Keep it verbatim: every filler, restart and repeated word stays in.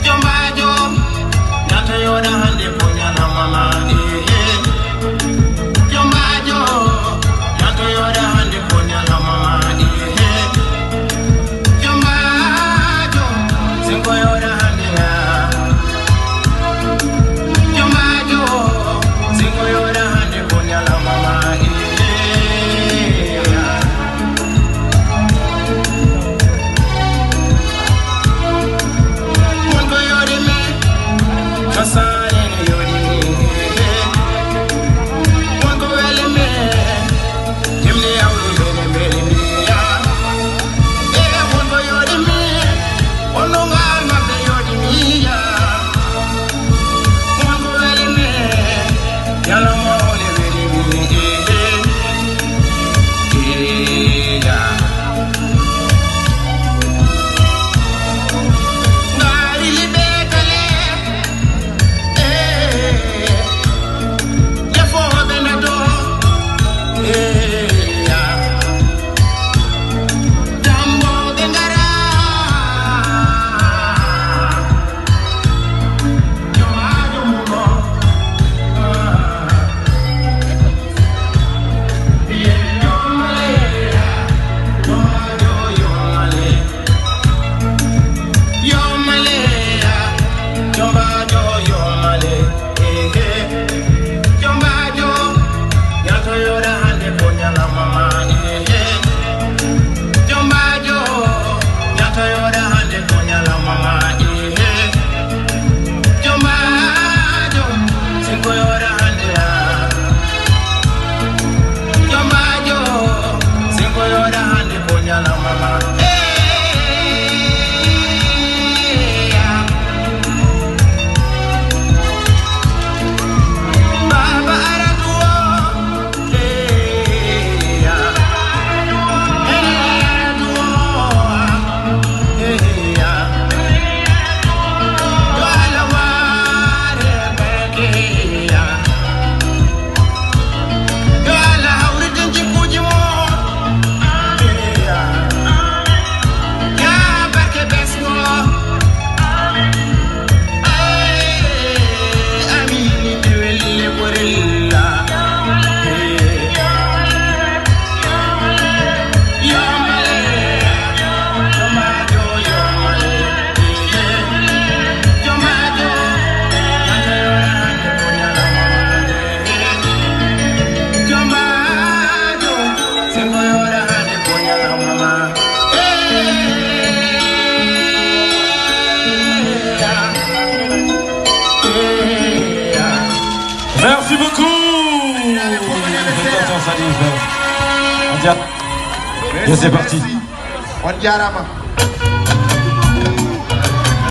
Jombaajo, ñaatoyoɗa hannde ko ñalawma ma. Jombaajo, ñaatoyoɗa hannde ko ñalawma ma. Jombaajo, sengoyoɗa hannde na. Jombaajo, sengoyoɗa hannde ko ñalawma ma. Wonko yooɗi mi, ko saare ne yooɗi mi. Wonko weli mi, jimli awlu weli weli mi ya. E wonko yooɗi mi, wonno ngal maɓɓe yooɗi mi ya. Wonko weli mi, yalla mo woni weli mi. E, e, ya. Ngaari liɓe kale, eh, yafooɓe na ɗo, eh, ya. Dammbooɓe ngara. Jombaajo, ñaatoyoɗa hannde ko ñalawma ma, eh. Jombaajo, sengoyoɗa hannde, ah. Jombaajo, sengoyoɗa hannde ko ñalawma ma, eh. Baba aradu o. Merci beaucoup. Félicitations, Salif. Adia. Et c'est parti. On jarama.